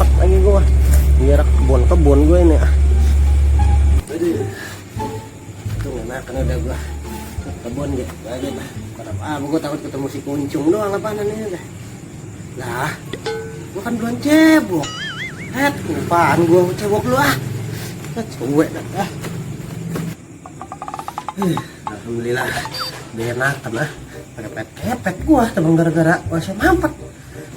mampet lagi gua. Biar kebun gue ini. Aduh. Tuh enakan udah gua. Kebun gitu aja dah. Gua takut ketemu si kuncung doang apaan ini dah. Lah, gua kan belum cebok. Apaan gua cebok lu ah. Cuek dah. Alhamdulillah. Dia enakan ah. Pada kepet gua temen gara-gara masih mampet.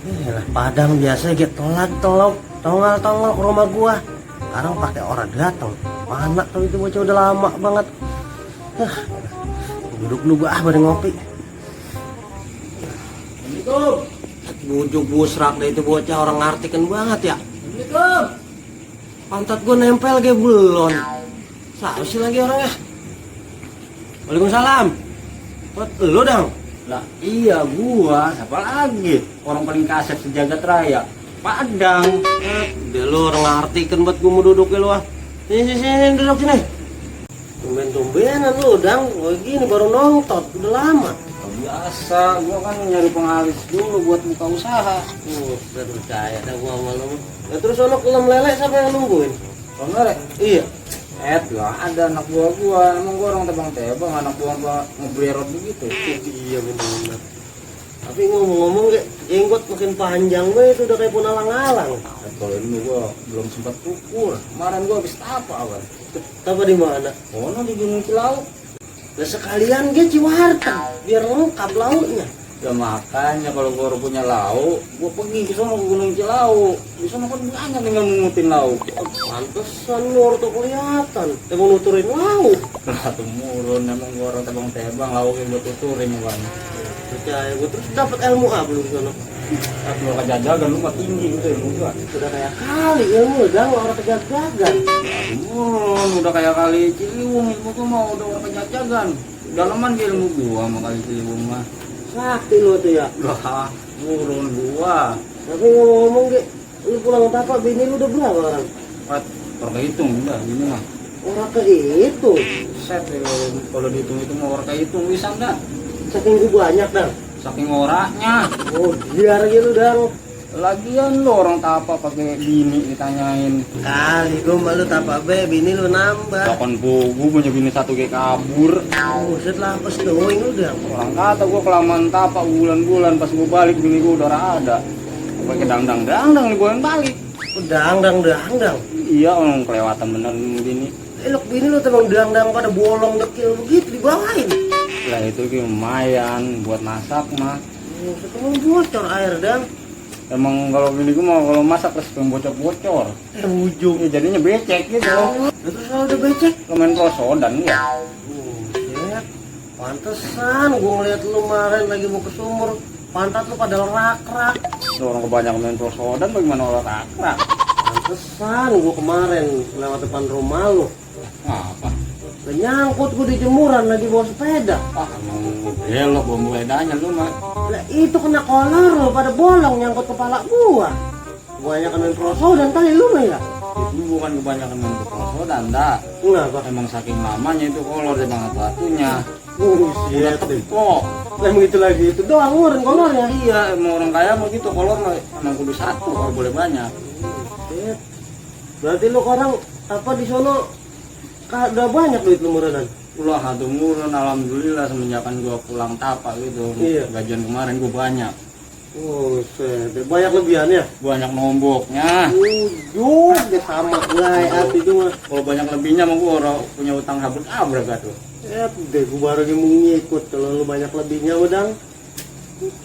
Lah Padang biasa gitu tolong ke rumah gua. Sekarang pakai orang datang. Mana tuh itu bocah udah lama banget. Duduk dulu gua bareng ngopi. Assalamualaikum. Bujuk busrak deh itu bocah orang ngartikan banget ya. Assalamualaikum. Pantat gua nempel kayak belon. Sih lagi orangnya. Waalaikumsalam. Buat lu dong. Lah iya gua, siapa lagi? Orang paling kasar sejagat raya, Padang. Udah lu orang ngartikan buat gua mau duduk ya lu ah. Sini duduk sini. Tumben-tumbenan lu dang, gini baru nongtot, udah lama. Biasa, gua kan nyari pengalis dulu buat buka usaha. Udah percaya dah gua sama lu. Ya terus ono kolam lele siapa yang nungguin? Bener ya? Iya. Lah ada anak buah gua, emang gua orang tebang-tebang, anak buah gua ngeberot begitu. Iya benar. Tapi ngomong-ngomong jenggot makin panjang gue itu udah kayak punalang-alang. Kalau ini gua belum sempat ukur. Kemarin gua habis tapa kan. Tapa di mana? Oh, di Gunung Cilauk. Nah sekalian dia Ciwarta biar lengkap lauknya. Ya makanya kalau gua punya lauk, gua pergi ke sono ke Gunung Cilauk. Di sono kan banyak tinggal mengutin lauk. Pantesan lu tuh kelihatan. Emang nuturin lauk. Lah temurun emang gua orang tebang-tebang lauk yang gua tuturin kan. Percaya gue terus dapat ilmu apa lu di sana? Tapi kalau kejajagan lu mah tinggi gitu ilmu gua. Udah kayak kali ilmu udah orang kejajagan. Temurun udah kayak kali Ciliwung ilmu gua mah udah orang kejajagan. Dalaman ke ilmu gua sama kali Ciliwung mah. Sakti lu tuh ya. Lah, turun gua. Tapi ngomong-ngomong lu pulang tapa bini lu udah berapa orang? Orang hitung udah ini mah. Orang kehitung. Set kalau dihitung itu mau orang hitung bisa enggak? Saking gue banyak dah. Saking orangnya. Oh biar gitu dang. Lagian lo orang tapa pakai bini ditanyain. Kali gue malu tapa be bini lu nambah. Kapan gua punya bini satu kayak kabur. Buset lah pas doing udah. Orang kata gua kelamaan tapa bulan-bulan pas gua balik bini gua udah ada. Pakai dangdang nih gua yang balik. Dang. Iya orang kelewatan bener bini. Elok bini lu teman dang pada bolong dekil begitu dibawain. Lah itu lumayan buat masak mah. Ketemu bocor air dang. Emang kalau bini gua mau kalau masak terus pengen bocor-bocor. Ujung. Ya jadinya becek gitu. Terus kalau udah becek. Main prosodan ya. Buset. Pantesan gua ngeliat lu kemarin lagi mau ke sumur. Pantat lu pada rak-rak. Orang kebanyakan main prosodan bagaimana orang rak-rak. Pantesan gua kemarin lewat depan rumah lu. Apa? Nyangkut gua di jemuran lagi bawa sepeda. Emang belok bom bedanya lu mah. Lah itu kena kolor lo pada bolong nyangkut kepala gua. Banyak main proso dan tali lu mah ya. Itu bukan kebanyakan main prosodan, dah. Kenapa? Emang saking lamanya itu kolor di banget batunya. Buset. Kok? Emang itu lagi itu doang ngurun kolornya. Iya, emang orang kaya mau gitu kolor mah emang kudu satu kalau boleh banyak. Buset. Berarti lu orang apa di sono udah banyak duit lu murahan. Ulah hatu murun alhamdulillah semenjakan gua pulang tapa gitu. Iya. Gajian kemarin gua banyak. Buset. Banyak lebihannya. Banyak nomboknya. Ujung dia sama mulai hati itu mah. Kalau banyak lebihnya mah gua orang punya utang habis tuh. Deh gua baru mau ngikut kalau lu banyak lebihnya udang.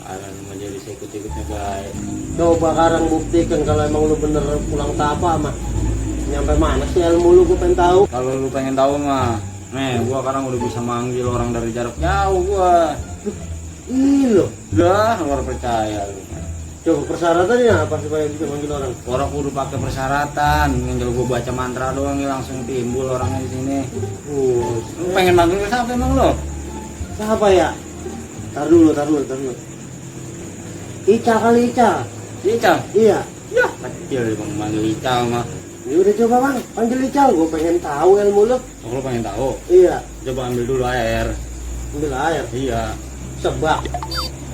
Alan menjadi ikut-ikutnya baik. Coba sekarang buktikan kalau emang lu bener pulang tapa mah. Nyampe mana sih ilmu lu gua pengen tahu. Kalau lu pengen tahu mah, nih gua sekarang udah bisa manggil orang dari jarak jauh gua. Ih lo. Udah, luar percaya lu. Coba persyaratannya apa supaya bisa manggil orang? Orang kudu pakai persyaratan, tinggal gua baca mantra doang langsung timbul orangnya di sini. Lu pengen manggil siapa emang lo? Siapa ya? Tar dulu. Ica kali Ica. Ica? Iya. Ya, kecil bang manggil Ica mah. Ya udah coba bang, panggil Ica. Gue pengen tahu ilmu lu. Oh, lu pengen tahu? Iya. Coba ambil dulu air. Ambil air. Iya. Sebak.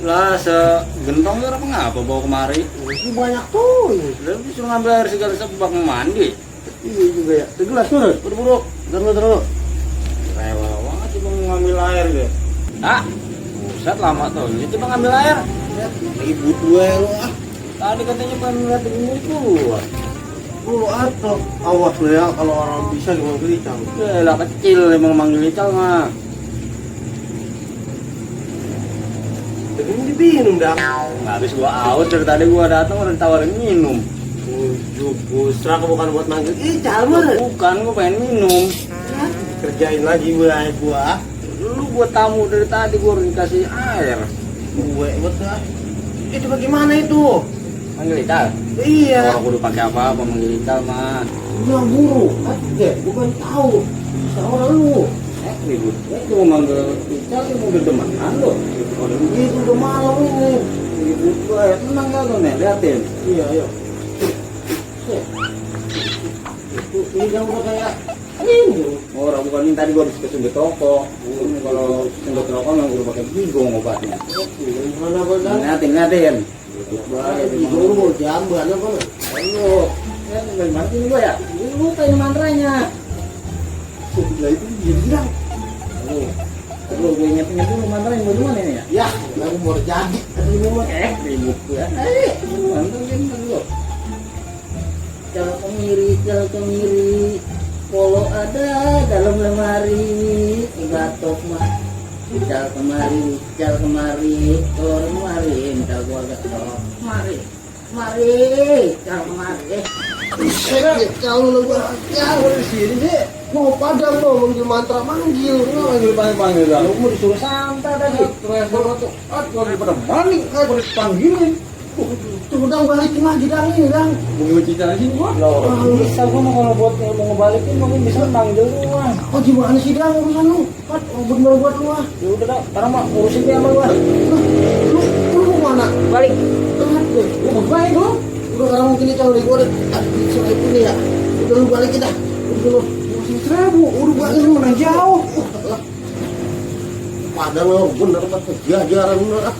Lah segentong ya apa ngapa bawa kemari? Ini banyak tuh. Lalu disuruh ngambil air segala sebab mandi. Iya juga ya. Segelas turun. Buru-buru. Terus. Rewel banget coba ngambil air gitu. Ah, buset lama tuh. Ini coba ngambil air. Ribut gue lo ah. Tadi katanya pengen ngeliat ini itu. Lu atau awas lo ya kalau orang bisa gimana gelicang. Ya lah kecil emang manggil ical mah. Tapi ini diminum dah. Habis gua aus dari tadi gua datang udah ditawarin minum. Busra bukan buat manggil ical mah. Bukan, gua pengen minum. Kerjain lagi gua. Lu buat tamu dari tadi gua udah dikasih air. Gue buat dah. Itu bagaimana itu? Manggil ical? Iya. Orang kudu pakai apa manggil ical mah. Gua guru. Bukan tahu. Sama lu. Ribut. Itu manggil ical itu mau dedeman lu. Udah begitu udah malam ini. Ribut gua ya tenang gak lu nih, liatin. Iya, ayo. Ini kan udah kayak ini. Orang bukan ini tadi gua habis kesundut rokok. Ini kalau sundut rokok nggak gua pakai bigong obatnya. Mana bang? Liatin. Baik, dulu jamban apa? Ayo, ya dari mana ini gua ya? Ini lupa ini mantranya. Sudah itu bilang. Perlu gue nyet dulu mantranya mau gimana ini ya? Ya, lalu mau jadi. Ini mah Ribut ya. Mantranya dulu. Cal kemiri. Polo ada dalam lemari. Gatok mah. Cal kemari. Keluar kemari. Minta gua gatok. Mari. Cal kemari. kalau lu ya udah sini sih. Mau padang mau manggil mantra manggil. Panggil lu mau disuruh santai tadi. Travel tuh. Kalau daripada maling, kayak pada panggilin. Tuh udah balikin lagi dang ini dang. Mau cerita lagi gua. Bisa gua mau kalau buat mau ngebalikin mau bisa panggil gua. Oh gimana sih dang urusan lu? Kan bener buat lu ah. Ya udah dah, sekarang mah urusin dia sama gua. Lu mau mana? Balik. Lu mau balik lu? Udah sekarang mungkin itu udah gua soal itu nih ya. Udah lu balikin dah. Udah lu. Udah balik lu mana jauh. Padahal lu bener pas kejajaran lu ah.